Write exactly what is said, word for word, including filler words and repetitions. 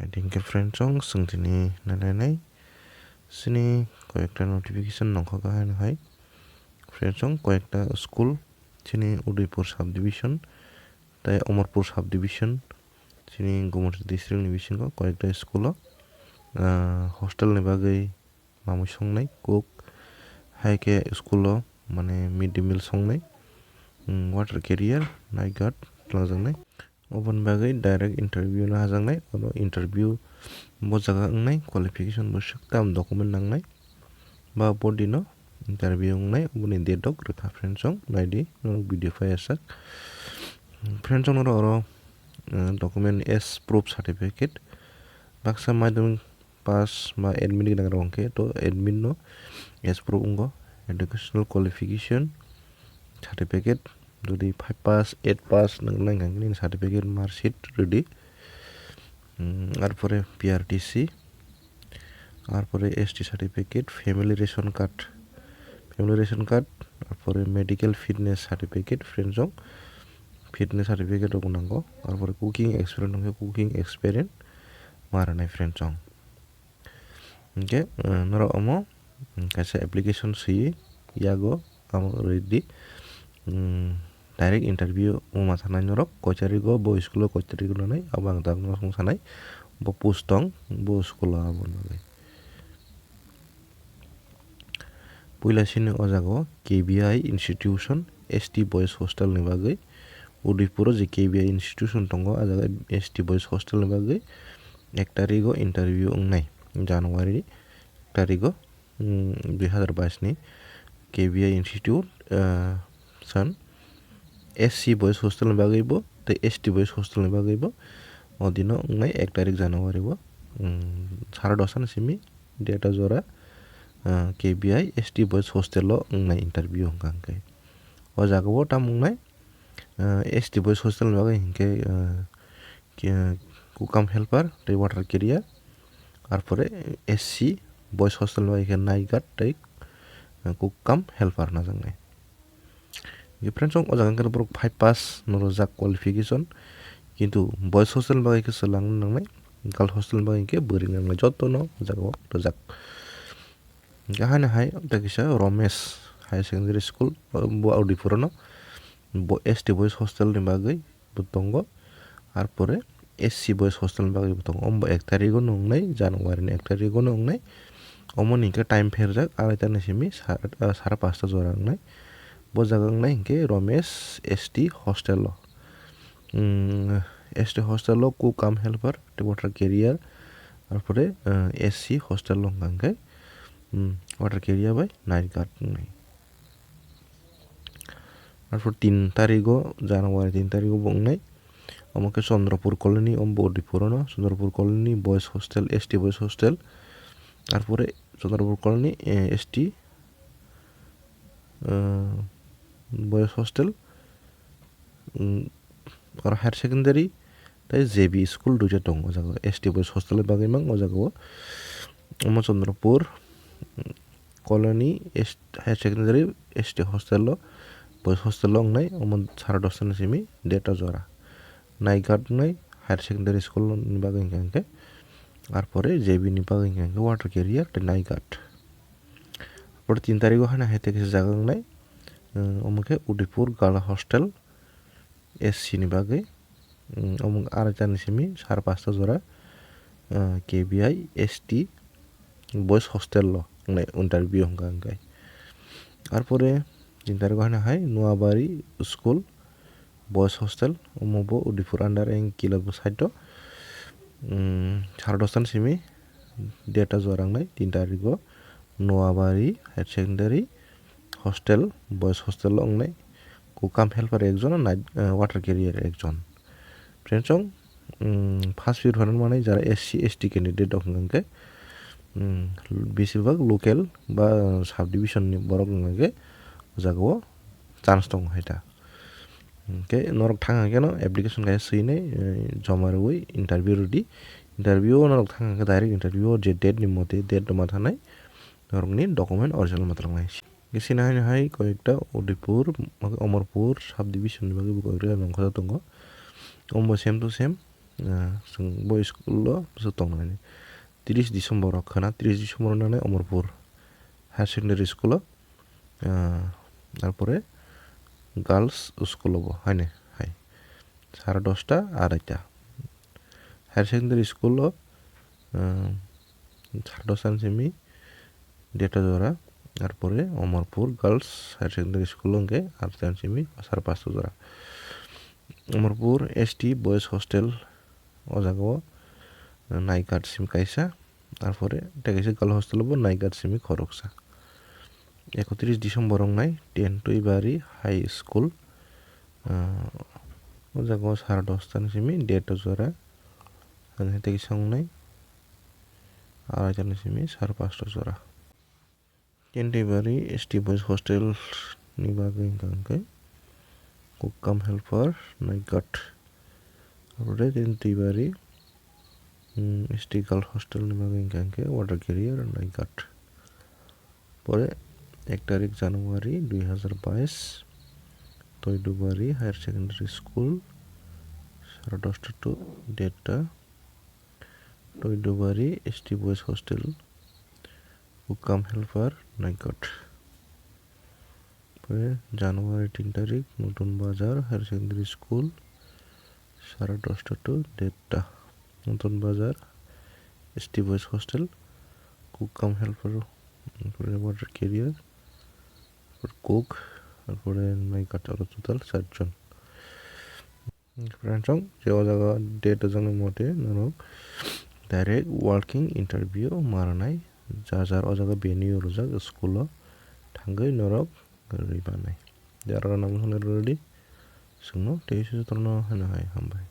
Thank you friend song, sung tini nanai nai. Sini koyekta notification nongkha kahai no hai. Friend song, koyekta school, sini Udaipur subdivision, tai Amarpur subdivision, sini Gumoti district ni bisingo koyekta school o, ah, hostel ni bagwi mamui songnai cook, hai khe school o mane mid day meal songnai, mm, water carrier, night guard twlangjaknai. Oboni bagwi direct interview no hajaknai, oro interview bo jaga wngnai, qualification bo swk tam document nangnai, ba body no interview wngnai, oboni date rok rwkha friend song, naidi norok video phai asak. Friend song norok oro, eh, document as proof certificate, baksa madhyamik pass ba admit gwnang rok hwnkhe to admit no as proof wngo, educational qualification certificate, jodi five pass, eight pass nang nang hwnkhe nini certificate, mark sheet rwdi. Hmm, arpore P R T C, arpore S T certificate, family ration card, family ration card, arpore medical fitness certificate, friend song, fitness certificate rok nango, arpore cooking experience hwnkhe cooking experience ma rwnai friend song. Hwnkhe, eh, norok omo, mm, kaisa application swiwi yago amo rwdi. Mm, direct interview wngma thanai norok koi tarigo bo school o koi tarigo nanai abo ang tabuk no swng sanai bo post tong bo school o abo nanai. Puila sini o jaga o K B I institution S T boys hostel ni bagwi Udaipur o je K B I institution tongo, ah jaga S T boys hostel ni bagwi ek tarigo interview wngnai January ek tarigo, mm, dui hazar bais ni K B I institute, ah, san S C boys hostel ni bagwi bo tei S T boys hostel ni bagwi bo o dino wngnai ek tarik January o, mm, sara dosa ni simi date o jora, ah, K B I S T boys hostel o wngnai interview hwnkha hwnkhe. O jaga o tamo wngnai, ah, S T boys hostel ni bagwi hinkhe, ah, ki-, cook cum helper tei water carrier, arpore S C boys hostel ni bagwi khe night guard tei, ah, cook cum helper najaknai. Difference o jaga khe borok five pass no rwjak qualification, kintu boys hostel ni bagwi khe swlangna nangnai, girl hostel ni bagwi khe bwrwi nangnai, jotono o jaga o rwjak. Hwnkhe haino hai tei kisa Romesh Higher Secondary School, bo Audipuro no, bo S T boys hostel ni bagwi bo tongo, arpore S C boys hostel ni bagwi bo tongo. Omo bo ek tarigo no wngnai, January ni ek tarigo no wngnai. Omo ni hwnkhe time pherjak arai ta ni simi sar-, ah, sara pasta jora wngnai. Bo jaga wngnai hwnkhe Romesh S T hostel o. Mm, S T hostel o cook cum helper, tei water carrier, arpore, ah, S C hostel o hwnkha hwnkhe, mm, water carrier bai night guard wngnai. Arpor tin tarigo, January tin tarigo bo wngnai. Omo khe Chandrapur Colony, omo bo Audipuro no, Chandrapur Colony Boys Hostel, S T Boys Hostel. Arpore Chandrapur Colony, eh, S T, eh, Boys Hostel. Mm, oro higher secondary tei J B school duita tongo o jaga o. S T boys hostel ni bagwi mang o jaga o. Omo Chandrapur, mm, colony S-, higher secondary S T hostel o, boys hostel o wngnai, omo sara dosta ni simi date o jora. Night guard wngnai higher secondary school ni bagwi hwnkha hwnkhe, arpore J B ni bagwi hwnkha hwnkhe water carrier tei night guard. Arpore tin tarigo haino hai tei kisa jaga wngnai, mm, omo khe Udaipur Girl Hostel, S C ni bagwi, mm, omo arai ta ni simi sara pasta jora, ah, K B I S T boys hostel o wngnai interview hwnkha hwnkhe. Arpore tin tarigo haino hai Noabari School Boys Hostel, omo bo Udaipur under, eng kilo bo side o, mm, sara dosta ni simi date o jora wngnai tin tarigo Noabari Higher Secondary Hostel, Boys Hostel o wngnai, cook cum helper ekjon, night, eh, water carrier ekjon. Friends, chwng, mm, first prefer hwnwi manai jara S C, S T candidate rok hwnkha hwnkhe, mm, besibak local ba subdivision ni borok hwnkha hwnkhe o jaga o chance tongo hai ta. Hwnkhe norok thang hwnkhe no application kaisa swinai, eh, joma rwui interview rwdi. Interview o norok thang hwnkhe direct interview o je date ni mote date rwma thanai norokni document original ma twlangnai. Hwnkhe sini haino hai koyekta Udaipur, Amarpur subdivision ni bagwi bo koyekta nongkhorjak tongo. Omo same to same, ah, chwng bo school o bwswk tongnani. Tris December o khwna, tris December o nangnai Omorpur Higher Secondary School o, ah, tarpore Girls School o bo haino hai sare dosta, araita. Higher Secondary School o, ah, sare dosta ni simi deta jora, tarpore Omorpur Girls Higher Secondary School o hwnkhe araita ni simi sare pasta jora. Omorpur S T Boys Hostel o jaga o night guard simi kaisa, tarpore tei kaisa girl hostel o bo night guard simi khoroksa. Ekotris December wngnai Tentuibari High School, ah, o jaga o sare dosta ni simi deta jora, ani tei kaisa wngnai araita ni simi sare pasta jora. Tentuibari S T Boys Hostel ni bagwi hwnkha hwnkhe Cook cum helper, night guard. Arpore Tentuibari, mm, S T Girl Hostel ni bagwi hwnkha hwnkhe water carrier, night guard. Pore ek tarik January dui hazar bais, Toidubari Higher Secondary School, sare dosta to deta, Toidubari S T Boys Hostel, Cook cum helper, night guard. Pore January tin tarik, Nutun Bazar Higher Secondary School, sare dosta to deta, Nutun Bazar S T Boys Hostel, Cook cum helper, pore water carrier, pore cook, pore night guard, aro total sat jon. Friends, je o jaga date rwjaknai mote norok direct walk-in interview ma rwnai. Jar jar o jaga venue rwjak school o thangwi norok rwi manai. Je aro nang hwnwi rwdi, chwngno tei se jotono hwnwi hai hambai.